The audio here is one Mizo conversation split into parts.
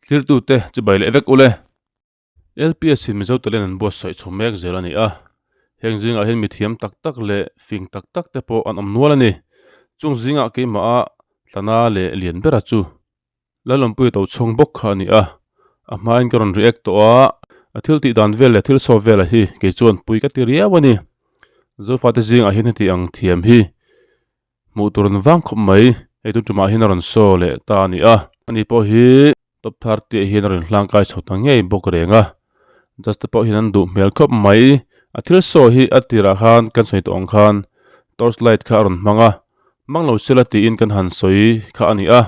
Thlirtute chibai leh vek ule. LPS in Mizo Talent an buatsaih chho mek zel a ni a. Heng zingah hian mithiam tak tak leh fing tak tak te pawh an awm nual a ni. Chung zingah keimaha Tlana leh Lian bera chu Lalawmpuia to chhawng bawk kha a ni a. A hmain ka rawn react tawh a, a thil tih dan vel leh thil saw vela hi kei chuan pui ka ti riau a ni. Zofate zingah hian heti ang thiam hi Hmuh tur an vang khawp mai, hei tun tumah hian a rawn saw leh ta a ni a, ani pawh hi top thar tih hian a rawn hlang kai chho ta ngei bawk reng a, just te pawh hian an duh hmel khawp mai, a thil saw hi a tirah khan kan sawi tawh ang khan torch light kha a rawn hmang a, hmang lo sela tiin kan han sawi kha a ni a,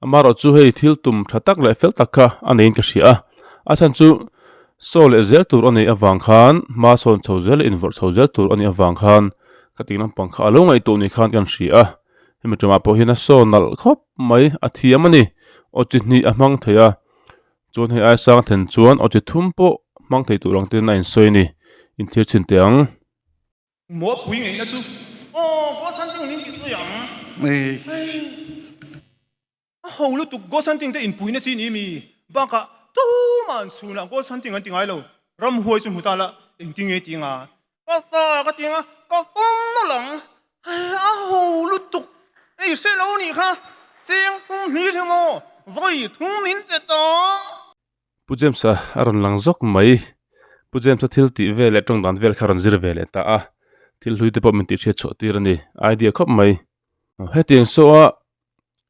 amaherawhchu hei thil tum tha tak leh fel tak kha a neiin ka hria a, a chhan chu saw leh zel tur a neih avang khan hma sawn chho zel leh invawrh chho zel tur a nih avang khan ka tih lampang kha a lo ngaihtuah ni khan kan hria a, hemi tumah pawh hian a saw nalh khawp mai a thiam a ni, aw chi hnih a hmang thei a, chuan hei ai sang thlen chuan aw chi thum pawh hmang thei tur ang ten a insawi a ni, inthlir chhin teh ang. Maw pui ngeihna chu aw Gosanting min ti pui ang. A ho lutuk Gosanting te inpuina chi ni mi bakah tumah an chhunah Gosanting an ti ngai lo. Ramhuai chu hmu ta la engtin nge ti nga? Ka fa ka ti nga ka pawm nawlh ang. A ho lutuk ei hre lo nih kha cheng phum hni hreng aw vawi thum min pe tawh. Pu James-a a rawn lang zawk mai. Pu James-a thil tih vel leh tawng dan vel kha a rawn zir ve leh ta a, thil hlui te pawh min tih hriat chhuah tir a ni. Idea khawp mai. Hetiang saw a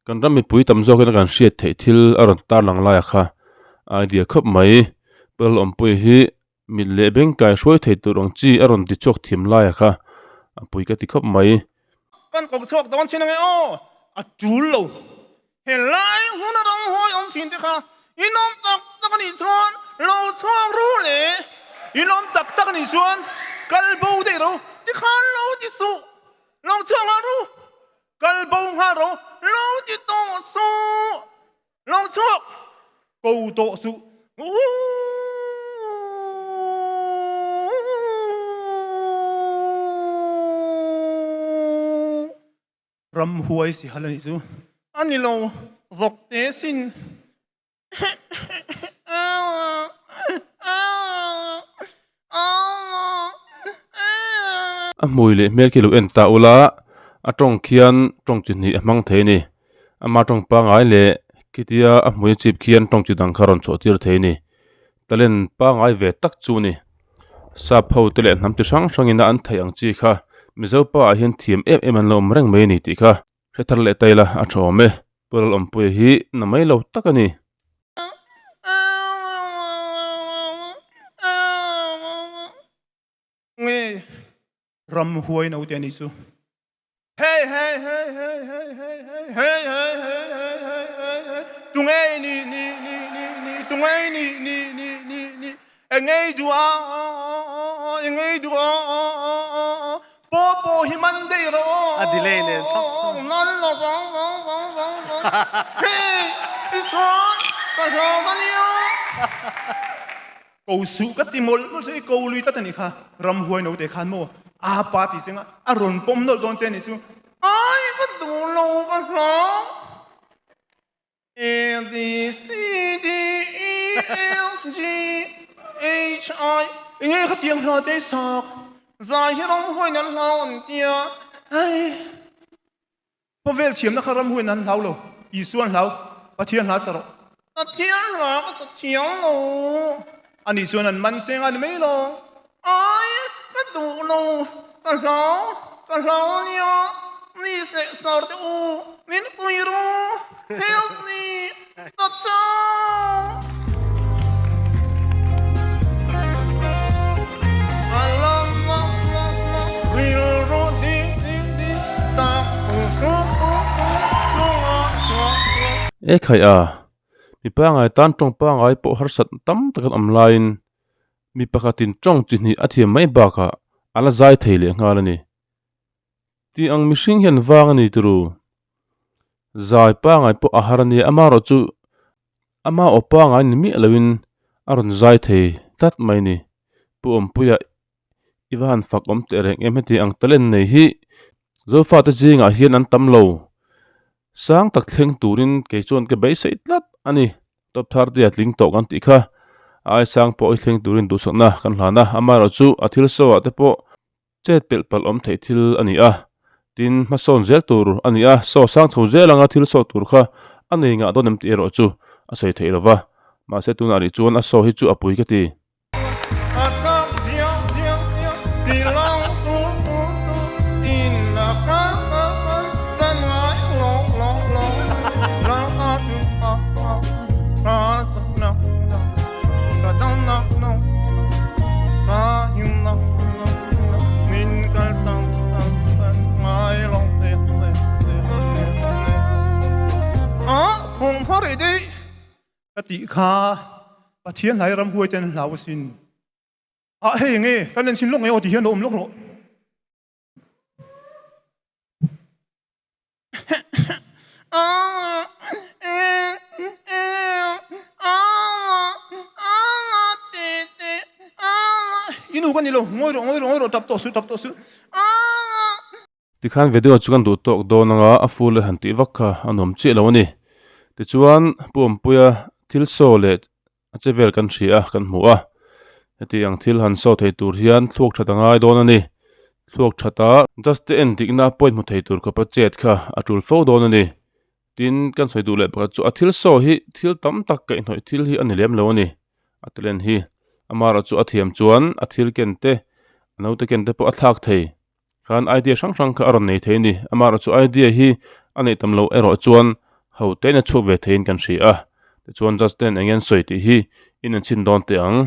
kan ram mipui tam zawkin a kan hriat theih thil a rawn tar lang lai a kha idea khawp mai. Pu Lalawmpuia hi mit leh beng kai hruai thei tur ang chi a rawn ti chhuak thiam lai a kha a pui ka ti khawp mai. Kan kawp chhuak dawn chin ange aw, a tul lo. Helai hmun a rawng hawi awm thin te kha in awm tak tak anih chuan lo chhuak ru le, in awm tak tak anih chuan kal bo daih ro tikhan lo ti suh, lo chhuak nghal ru, kal bo nghal ro lo ti tawh suh, lo chhuak ko tawh suh. Ramhuai si hal anih chu. A ni lo vawk te sin. A hmui leh hmel khi lo en ta ula, a tawng khian tawng chi hnih a hmang thei a ni. Ama tawng pangngai leh khitia a hmui a chip khian tawng chi dang kha rawn chhuah tir thei a ni. Talent pangngai ve tak chu a ni. Sap ho te leh hnam chi hrang hrangin a an theih ang chi kha Mizo pa ah hian thiam em em an lo awm reng mai a ni tih kha hre thar leh ta ila a tha awm e. Pu Lalawmpuia hi na mai lo tak a ni. Nge ramhuai naute a nih chu. Hey hey hey hey hey hey hey hey hey hey hey hey hey hey tunge ni ni ni ni ni tunge ni ni ni ni ni engei du a engei du a po po hi man dei ro a delay nen nan lo vang vang vang vang vang hey isuan ka hlau ka nia Ko suh ka ti mawlh mawlh chu i ko lui tlat a nih kha, ramhuai naute khan maw a pa ti cheng a, a rawn pawm nawlh dawn che a nih chu, ai ka duh lo ka hlau. A B C D E F G H I enge khatiang hla te sak zai hi ramhuai nan hlau an tia ai Khawvel thiamna kha ramhuai nan hlau lo, Isua an hlau, Pathian hla sa rawh. Pathian hla ka sa thiam lo. Ani chuan an man cheng a ni mai lo. Ai, ka duh lo, ka hlau, ka hlau ania, mi seh sar te u, min pui ru, help me, ta chau. E khai a, mi pangai tan tawng pangai pawh harsat tam tak an awm laiin mi pakhatin tawng chi hnih a thiam mai bakah a la zai thei leh nghal a ni. Tih ang mihring hian vang a ni turu. Zai pangai pawh a har a nia, amaherawhchu ama aw pangai ni miah loin a rawn zai thei tlat mai a ni. Pu Awmpuia i va han fak awm teh reng em heti ang talent nei hi Zofate zingah hian an tam lo. Sang tak thleng turin kei chuan ka beisei tlat a ni. Top 30 a tling tawh kan tih kha. A aisang pawh i thleng turin duhsakna kan hlan a, amaherawhchu a thil saw ah te pawh chet pelh palh awm theih thil a ni a. Tin, hmasawn zel tur a ni a, saw sang chho zel anga thil saw tur kha a nei ngah dawn em tih erawh chu a sawi theih lo va. Mahse tunah rih chuan a saw hi chu a pui ka ti. Ka tih kha Pathian hlai ramhuai ten hlau asin. Ah hei nge kan en sin lawk nge aw ti hian lo awm lawk rawh. Inu ka ni lo ngawi rawh ngawi rawh ngawi rawh tap tawh suh tap tawh suh. Tikhan video chu kan duh tawk dawn anga a full e han tih vak kha a nuam chiah lo a ni. Tichuan Pu Awmpuia thil saw leh a che vel kan hria a, kan hmu a. Heti ang thil han saw thei tur hian thluak that a ngai dawn a ni. Thluak thata just te en dikna point hmu thei tur khawpa chet kha a tul fo dawn a ni. Tin, kan sawi duh leh pakhat chu a thil saw hi thil tam tak kaihhnawih thil hi a ni lem lo a ni. A talent hi amaherawhchu a thiam chuan a thil ken te, a naute ken te pawh a thlak thei. Khan idea hrang hrang kha a rawn nei thei a ni. Amaherawhchu idea hi a neih tam loh erawh chuan ho tein a chhuak ve theiin kan hria a. Tichuan judge ten eng nge an sawi tih hi in enchhin dawn teh ang.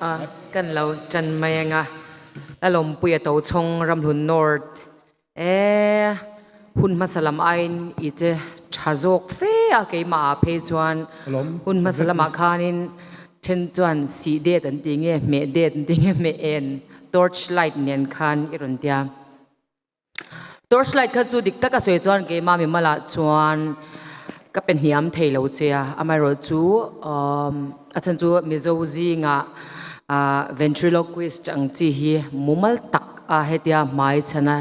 A kan lo chan mai anga Lalawmpui a to chhawng Ramhlun North e hun hmasa lam aiin i che tha zawk fe a keimah ah phei chuan hun hmasa lamah khanin then chuan sih det an tih nge hmeh det an tih nge hmeh en Torch light nen khan i rawn tia. Torch light kha chu dik taka sawi chuan keimah mi malah chuan ka pe hniam thei lo che a, amaherawh chu a chhan chu Mizo zingah ventriloquist ang chi hi mumal tak a hetia hmai chhana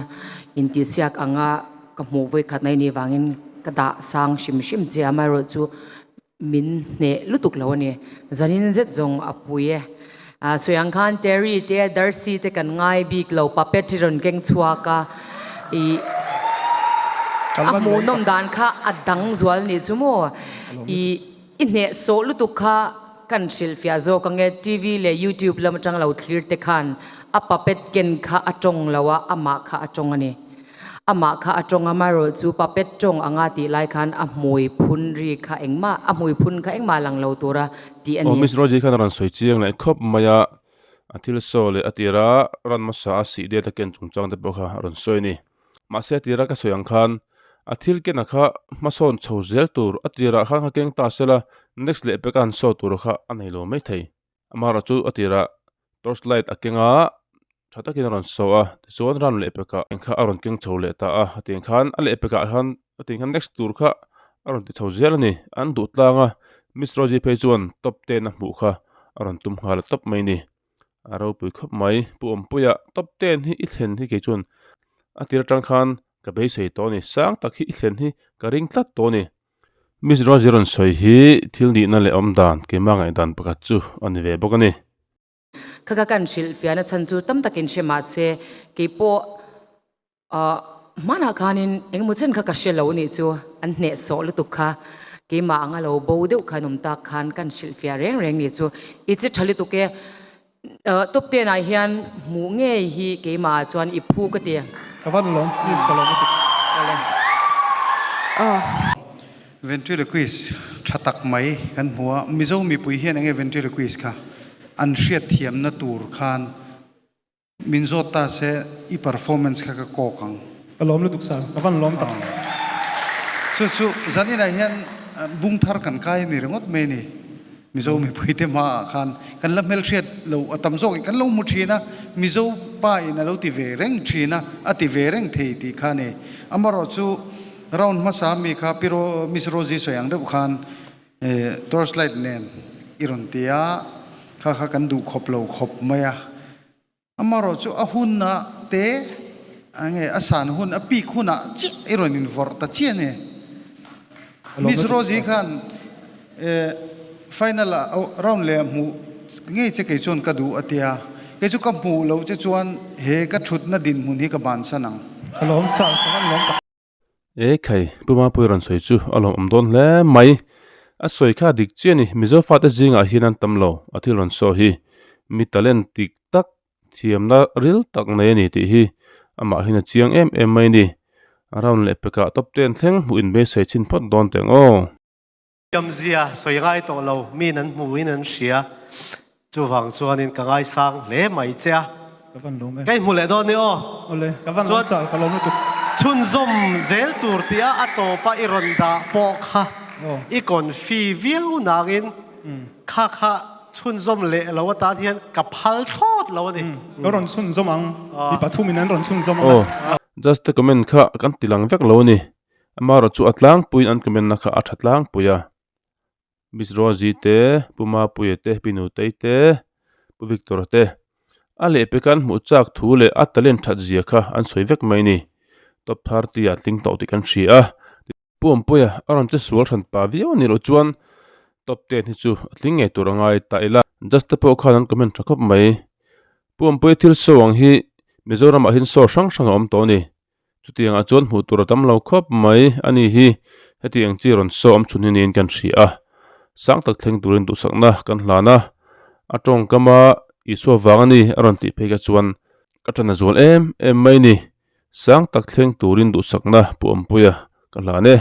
intihsiak anga ka hmuh vawikhat na i nih vangin ka dah sang hrim hrim che a, amaherawh chu Min hneh lutuk lo a ni. Zanin zet zawng a pui e. Sawi ang khan Terry te Darcy te kan ngai bik lo, puppet hi rawn keng chhuak a, ih a hmuhnawm dan kha a dang zual nih chu maw. Ih i hneh sawh lutuk kha kan hrilhfiah zawk ang e, TV leh YouTube lam atang lo thlir te khan a puppet ken kha a tawng lo a, amah kha a tawng a ni. Amah kha a tawng a, marawh chu puppet tawng anga tih lai khan a hmui phun ri kha engmah, a hmui phun kha engmah lang lo tura tih a Aw ni. Miss Rosie khan a rawn sawi chiang leh khawp mai a, a thil saw leh a tira run hmasa a sih det a ken chungchang te pawh kha a rawn sawi a ni. Mahse a tira ka sawi ang khan a thil ken a kha hmasawn chho zel tur a tirah khan kha keng ta sela next leh pek a han saw tur kha a nei lo maithei. Amaherawh chu a tirah torch light a keng a tha takin a rawn saw a tichuan ram leh pekah eng kha a rawn keng chho leh ta a tiang khan a leh pekah khan a tiang khan next tur kha a rawn ti chho zel a ni an duh tlang a miss Rosie phei chuan top ten a hmuh kha a rawn tum nghal tawp mai a ni a ropui khawp mai pu Awmpuia top ten hi i thlen hi kei chuan a tir atang khan ka beisei tawh a ni sang tak hi i thlen hi ka ring tlat tawh a ni. Miss Rosie rawn sawi hi thil nihna leh awm dan keimah ngaihdan pakhat chu a ni ve bawk a ni. Kha kha kan hrilh fiahna chhan chu tam takin hre mah che, keipawh ahh hmanah khanin engemaw chen kha ka hre lo nih chu an hnehsawh lutuk kha keimah anga lo bo deuh khan awm tak khan kan hrilh fiah reng reng nih chu i che tha lutuk e ahh top ten ah hian hmuh ngei hi keimah ah chuan i phu ka ti. Ka van lawm please ka lawm lutuk. Awle. Aw. Ventriloquist tha tak mai kan hmu a, Mizo mipui hian enge ventriloquist kha an hriatthiamna tur khan Min zawt ta se i performance kha ka kawk ang. Ka lawm lutuk sir, ka van lawm tak. Chu chu zaninah hian bung thar kan kai ni ringawt mai ni. Mizo mipui te hmaah khan kan la hmelhriat lo a tam zawk in kan lo hmu thin a, Mizo pa in a lo ti ve reng thin a, a ti ve reng thei tih kha a ni. Amaherawh chu round hmasa mi kha Pi Miss Rosie sawi ang deuh khan Torchlight nen i rawn ti a, kha kha kan duh khawp lo khawp mai a. Amaherawh chu a hunah te enge a san hun a peak hunah chiah i rawn invawrh ta chiah a ni. Miss Rosie khan. Final ah round leh ah hmuh ngei che kei chuan ka duh a tia. Kei chu ka hmuh loh che chuan he ka thutna dinhmun hi ka bansan ang. Ka lawm sal, ka van lawm tak. E khai, Pu Mapui rawn sawi chu a lawmawm dawn hle mai. A sawi kha dik chiah a ni, Mizo fate zingah hian an tam lo, a thil rawn sawi hi mi talent dik tak, thiamna ril tak nei a ni tih hi amah hian a chiang em em mai a ni. Round leh pekah top ten thleng hmuh inbeisei chhin phawt dawn teh ang aw. Thiamzia sawi ngai tawh lo, miin an hmuin an hria. Chuvang chuanin ka ngaisang hle mai che a. Ka van lawm e. Ka inhmu leh dawn ni aw. Awle, ka van lawm sal, ka lawm lutuk. Chhunzawm zel tur tia a tawpa i rawn dah pawh kha i confi viau nangin kha kha chhunzawm leh lo atan hian ka phal thlawt lo a ni. Ka rawn chhunzawm ang, mi pathumin an rawn chhunzawm ang a. Aw, just a comment kha kan ti lang vek lo a ni. Amaherawh chu a tlangpuiin an comment na kha a tha tlangpui a. Miss Rosie te, Pu Mapuia te, Pi Nutei te, Pu Victor-a te a lehpek an hmuh chak thu leh a talent that zia kha an sawi vek mai a ni. Top 30 ah tling tawh tih kan hria a. Pu Awmpuia a rawn che sual hran pah viau a nih loh chuan top 10 hi chu a tling ngei tur a ngai ta ila. Just te pawh khan an comment tha khawp mai. Pu Awmpuia thil sawi ang hi Mizoramah hian saw hrang hrang a awm tawh a ni. Chutiangah chuan hmuh tur a tam lo khawp mai a ni hi hetiang chi rawn saw awm chhun hi niin kan hria a, sang tak thleng turin duhsakna kan hlan a, a tawngkama Isua vang a ni a rawn tih phei kha chuan ka ṭan a zual em em mai ni, sang tak thleng turin duhsakna Pu Awmpuia ka hlan e.